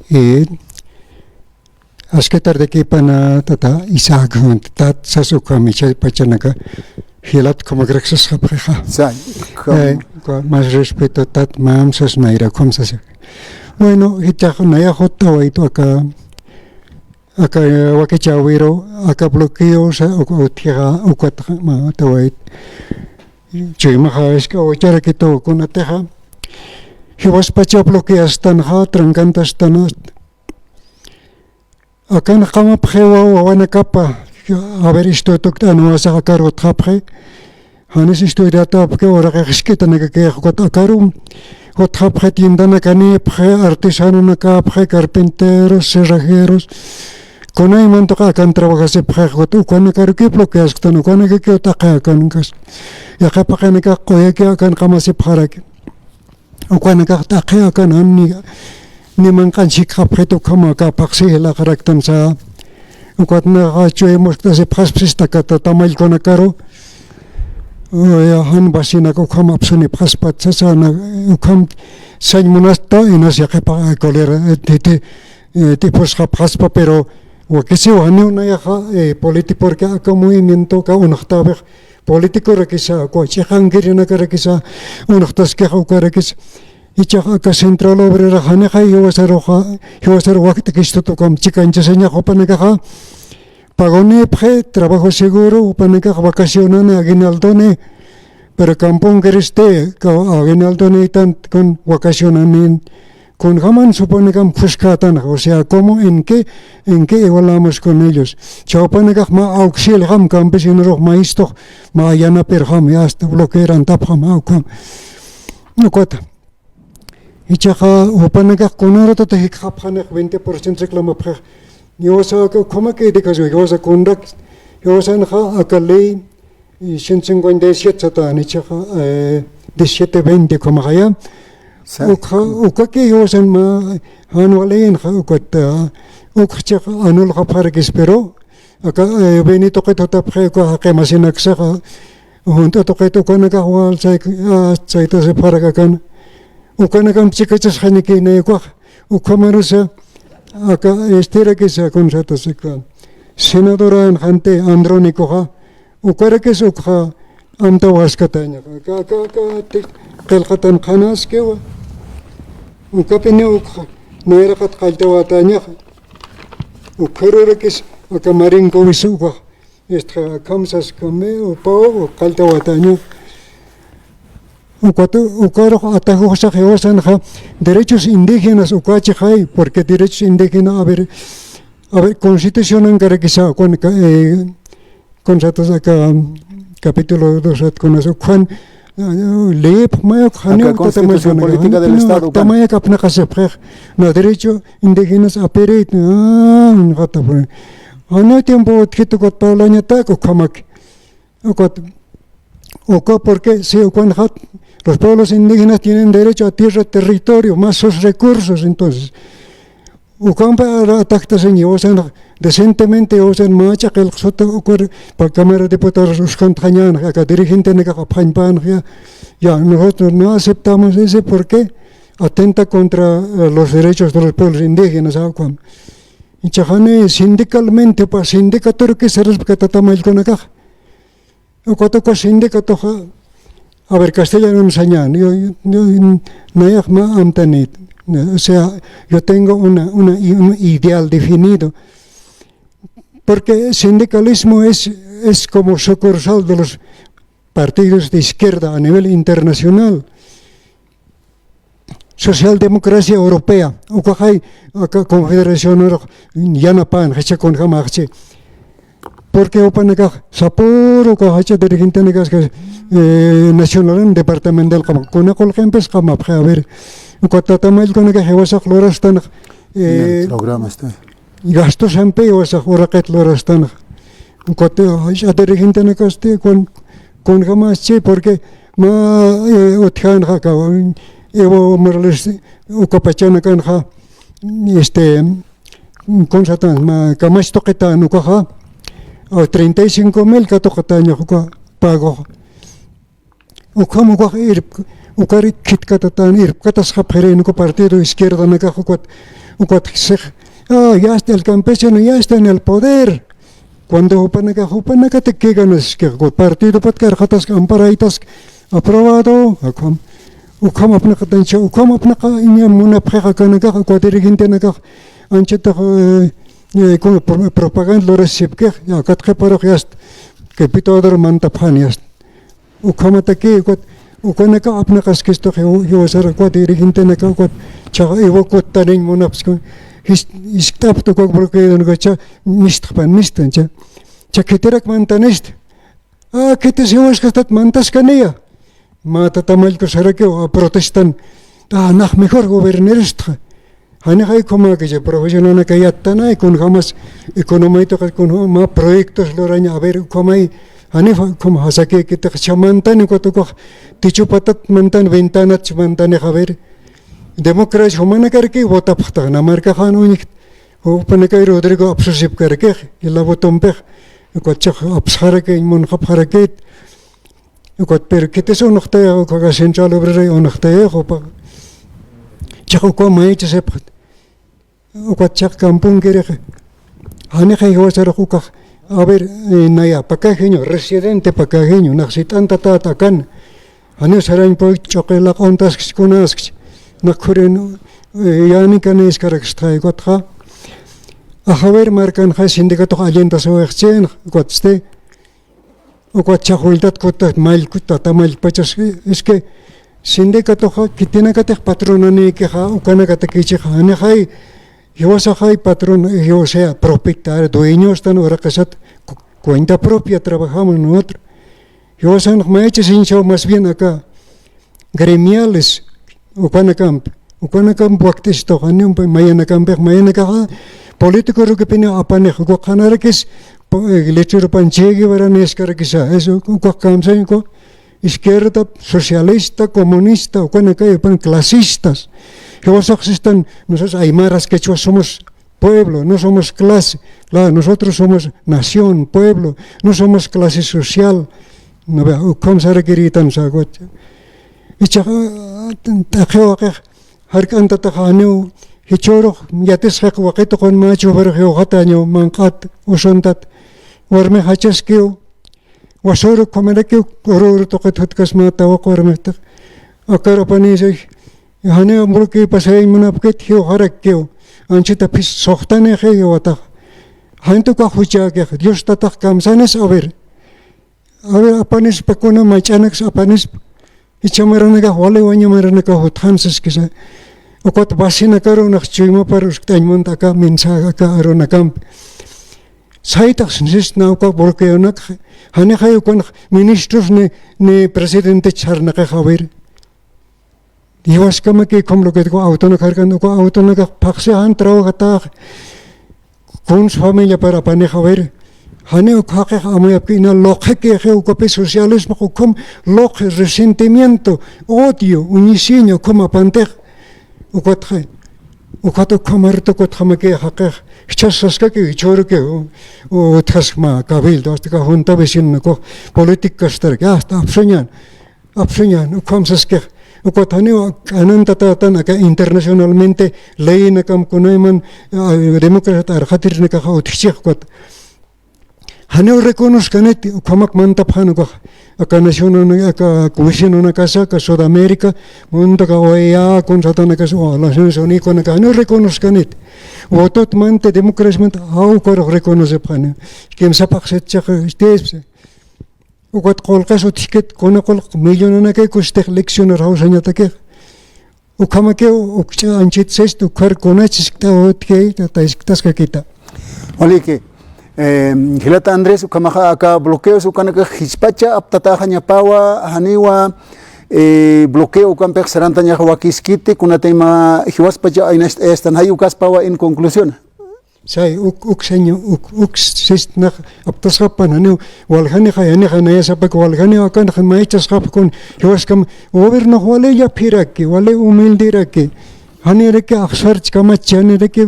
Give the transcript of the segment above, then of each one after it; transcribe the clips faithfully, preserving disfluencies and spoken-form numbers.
Y aski tardekipan tata Isaac Hunt, tat sas ukham, chay pachanaka jilat ukhamarak sasxapxixa. Sa-, ukham. Eh, uka más respeto tat mam sas nayra ukham sasa. Bueno, jichhax nayax utt'awaytu aka, aka wakichäwiru, aka bloqueo sa, uk-, utjixa, ukat ma utt'awayt. Chuymaxa, isk'a wacharakitu kunatixa. Jiwaspacha bloqueastanxa, trancantastanxa. Akan qamapxiwa wawanakapa, a ver, estudio tukt'aniwasax akar utjapxi. Janis estudiatapki, uraqix jisk'itanakakix ukat akaru utjapxi, tiendanakanïpxi, artesanonakapxi, carpinteros, cerrajeros, kunaymantuxa akan trabajasipxi, ukat ukanakaruki bloqueasktan, ukanakakiw t'aqi akankas. Yaqhip jaqinakax quyaki akan qamasipxaraki. Ukanakax t'aqi akan jan ni, ni manq'an chhikxapxitu ukham aka phaxsi jilaqaraktan sa. Ukat naxa chuy muskt'asipxaspis aka tata mallkunakaru. Uya jan vacinak ukham apsunipxaspat sasa, na ukham sañ munasta, inas yaqhipa cólera, eh, ti, ti, eh, tipusxapxaspa, pero wakisiw janiw nayaxa, eh, politi-, porque aka movimiento aka unaxtäwix políticorakisa, uka ch'iqankirinakarkisa, unaxtaskix ukarakis. Jichhax aka Central Obrera janixay jiwasaruxa, jiwasaru wakt'kistut ukham chikanchasañax jupanakaxa. Pagonïpxi, trabajo seguro, jupanakax vacacionani, aguinaldoni, pero camponkiristi, ka-, aguinaldonïtan kun vacacionanin. Kunjaman jupanakam phuskxätanxa, o sea, ¿cómo, en qué, en qué igualamos con ellos? Jupanakax mä auxiliojam, campesinorux mä istux, mä yanapirjam, ya hasta bloquearantapxam, ukham. Ukat. Jichhaxa jupanakax kunarutata jikxapxanix, veinte por ciento reclamapxix. Jiwasa aka ukhamakïtix, jiwasa kunrak, jiwasanxa aka ley, y ciento cincuenta y siete satan jichhaxa, eh, diecisiete veinte ukhamaxaya. Sa- Ukxa, ukaki jiwasan mä jan walïnxa, ukat, ah, ukxa jichhaxa anulxapxarakis, pero aka, eh, Benito tuqit jutapxi, uka jaqi masinaksaxa, junt'u tuqit ukanakax wal say-, ah, saytasipxarak akan. Ukanakam chikachasxañakïnay ukax, ukhamarusa, aka, estirakisa, kunsatasa aka, senadoranxanti Andrónicoxa, ukarakis ukxa amtawaskatañaxa. Aka, aka, aka, ti-, qillqatan qhanaskiwa. Ukapiniw ukxa, nayraqat qalltawatañaxa. Ukxarurakis, aka Marinko wisa ukax. Istxa, akham saskami, upaw, qalltawataña. Ukat, ukarux atajuxsax jiwasanxa, derechos indígenas ukachixay, porque derechos indígenas, a ver, a ver, constitucionankarakisa, ukan, eh, kunsatasa aka, capítulo dos, kunas, ukhan, leyip mayuk, janiw tata Constitución Política del Estado, ukan. Tamayak apnaqasipxix, na derecho indígenas apirït, ah, jata, pues. Janiw tiempo utjit ukat parlañatak ukhamak. Ukat, uka porque si ukanxat, los pueblos indígenas tienen derecho a tierra, territorio, más sus recursos, entonces. Ukampi atajtasiñ, jiwasan decentemente, jiwasan mä ch'aqillq suta ukar pa Cámara de Diputados uskantxañän, aka dirigentenakax apxañpän, ya, ya, nosotros no aceptamos ese porque atenta contra, eh, los derechos de los pueblos indígenas, ukham. Jichhaxani sindicalmente, pa sindicaturukis saraspa aka tata mallkunakax. Ukat uka sindicatoxa, a ver, castellanun sañän, yo, yo, yo, nayax mä amtanït, o sea, yo tengo una, una, un ideal definido, porque sindicalismo es, es como sucursal de los partidos de izquierda a nivel internacional. Socialdemocracia europea, ukaxay, aka confederacionarux yanapän, jichha kunjamaxchi. Porque jupanakax sapüru uka jichha dirigentenakax, eh, nacional, departamental qama, kuna qullqimpis qamapxi, a ver, uka tata mallkunakax jiwasax lurastanx, eh, programa este. Gastosampi jiwasax uraqit lurastanx. Ukat, eh, jichha dirigentenakasti kun, kunjamaschi, porque mä, eh, utjänxa aka, Evo Morales, uka pachanakanxa, este, kunsatan, mä kamach tuqitän ukaxa, o treinta y cinco mil katuqitañax uka pagox. Ukham ukax irp-, ukar khitkatatän, irpkatasxapxirïn uka partido izquierdanakax ukat Ukat six, ah, ya está el campesino, ya está en el poder. Cuando jupanaka, jupanakataki ganasiskix, ukat partidopat karxatask, amparaytask, aprobado, ukham, ukham apnaqatancha, ukham apnaqa iña munapxix akanakax, ukat dirigentenakax, anchatax, eh, eh, como pro-, propaganda lurasipkix, ya, ukat qhiparux ya está, que pituador mantapxani ya está. Ukhamataki, ukat, ukanaka apnaqaskistu jiw-, jiwasar, ukat dirigentenaka, ukat chax iwakut taniñ munapxsku, jis-, jiskt'apxta uka bloqueonakacha, mistxpan, mistan, cha, cha khitirak mantanista. Ah, khitis jiwaskastat mantaskaniya. Mä tata mallku sarakiw, ah, protestan, ah, nax mejor gobernaristxa. Janixay ukhamäkicha profesionanaka yattanay, kunjamas economía tuqit kunjama proyectos lurañ, a ver, ukhamay, janifa, ukham jasakïkitix, cha mantani, ukat ukax techo patat mantani, ventanat cha mantani, a ver. Democracia jumanakaraki votapxtax, namarkax jan uñjt, jupanakay Rodrigo apsusipkarakix, jila votompix, ukat chax apsxaraki, munxapxarakit, ukat, pero khitis unuxtayix, ukax Central Obrera unuxtayix, jupax. Chax ukaw maychasipxta. Ukat chax kampunkirix. Janixay jiwasarux ukax. A ver, eh, naya, pacajeño, residente pacajeño, nax sit'antatäta akan. Janiw sarañ puyt, ch'uqi laq'untaskchi, kunaskchi. Nax khürin, eh, yänikanïskarakistxay ukatxa. Ajaver markanxa sindicato allintasïwayxchïnxa, ukatsti. Ukat chax wiltat kutat mallku, tata mallkpachas, es que sindicatoxa khitinakatix patronanïkixa, ukanakatakichix, janixay, jiwasaxay patrón, jiwasaya propietario, dueñostan uraqisat, cu-, cuenta propia trabajamos nosotros. Jiwasanx maychasiñchaw, más bien aka gremiales, ukanakampi, ukanakampi wakt'istux, janiw mayanakampix, mayanakaxa político urukipiniw apanix, ukax qhanarakis, po-, eh, letreropan Che Guevara niskarakisa, eso, ukax kamsañ, ukax izquierda, socialista, comunista, ukanakay apan clasistas. Jiwasax sistan, nosotros aymaras, quechuas somos pueblo, no somos clase. Claro, nosotros somos nación, pueblo, no somos clase social. No vea, ukham sarakiritan sagocha. Ichax, ah, t'aqhiw waqix, jark'antataxa janiw, jichhürux, yatisxiq waqituqun mä chuparux jiwxatañaw, manq'at, usuntat, warmix jachaskiw, wasüru ukhamarakiw, uru uru tuqit jutkasma tawaq warmixtix. Akar apanïsay, janiw bloqueo pasayañ munapkit, jiwxarakkiw. Anchita phis suxtanïxi jiwatax. Janit ukax juchäkix, Dios tatax kamsanis, a ver. A ver, apanispa kuna mach'anaks apanispa. Jichha maranakax wali waña maranakax utjan saskisa. Ukat vacinakaru nax chuymapar uskt'añ munta aka mensaje aka arunakampi. Sayt'ax sisna uka bloqueonakxa, janixay ukanx ministros ni, ni presidente sarnaqix, a ver. Jiwaskamaki ukham bloqueotku, autonak jark'an, uka autonakax phaxsi jan trabajatax, kuns familiapar apanix, a ver. Janiw ukhaqix amuyapki, ina luqhikixi, ukapi socialismo ukham luqhi, resentimiento, odio, uñisiña ukham apantix. Ukatxa, ukat ukhamar tukutxamaki jaqix, jichhas saskaki, jichhüruki, u-, u-, utjaskma cabildo, hasta ka junta vecino, ukax política kastaraki, hasta apsuñan, apsuñan, ukham saskix, ukat janiw k'anantatätan aka internacionalmente leyinakam kunayman, ah, democracia arxatirinakaxa utjchix, ukat. Janiw reconozcanit, ukhamak mantapxan ukax, aka nacionuna-, aka vecinonakasa, aka Sudamérica, munta aka O E A, kunsatanakas, o las Naciones Unidas, kunaka, janiw reconozcanit. Votot manta, democracia manta, aw, ukarux reconocipxani. Kimsa phaxsit chiqa, istipsi. Ukat qullqis utjkit, kuna qullq millonanakay kustix leccionar jawsañatakix. Ukhamakiw ukch'a anchit sist, ukhar kunachis jisk'ta utjki, tata jisk'taskakita. Waliki, eh, jilata Andrés, ukhamaxa aka bloqueos ukanakax jichpacha aptataxañapawa, janiwa, eh, bloqueo ukampix sarantañax wakiskiti, kunatayma jiwaspacha aynacht'ayastan, jay ukaspawa en conclusión. Say, uk, uk señor, uk, uk sist nax aptasxapan, janiw, waljanixa, janixa nayasapak, waljaniw akanxa maychasxapxkun, jiwaskam, gobiernox wali llapiraki, wali humilderaki, janiraki axsarch kamach, janiraki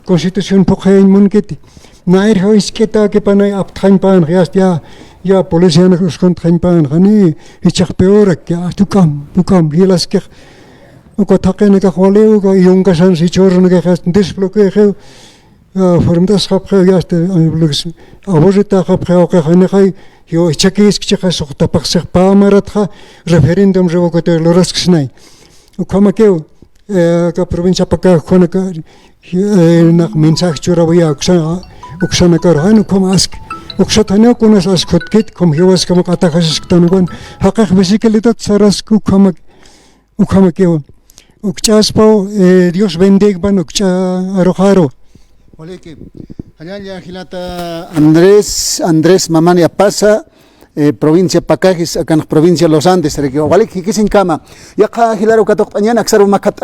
constitución phuqhayañ munkiti. Nayrja jisk'itäkipanay aptxañpänxa, ya, ya, ya policianak uskuntxañpänxa, jani, jichhax peoraki, ya, tuk'am, tuk'am, jilaskix. Uka thaqinakax waliw, uka yunkasan sichurunakax desbloqueaxiw, furmtasxapxiw, yasta aburritaxapxiw, ukaxanixay, jiwa ichhakïskchixa, suxtapaxsix pä maratxa referéndum rewakutix lurasksnay. Ukhamakiw, eh, aka provincia Pacajes ukhanaka, eh, naq mensaje churawayä uksa, uksanakaru, jan ukham ask, uksat janiw kunas ask jutkit, ukham jiwaskama q'ataxasisktan ukan, jaqix bicicletat sarask ukhamak, ukhamakiw. Ukch'aspaw, eh, Dios bendigman ukch'a aruxaru. Waliki. Jallalla jilata Andrés, Andrés Mamani Apaza, eh, provincia Pacajes, akanx provincia Los Andes, riki. Walik jikisiñkama. Yaqha jilaru katuqt'añan, aksaru makhat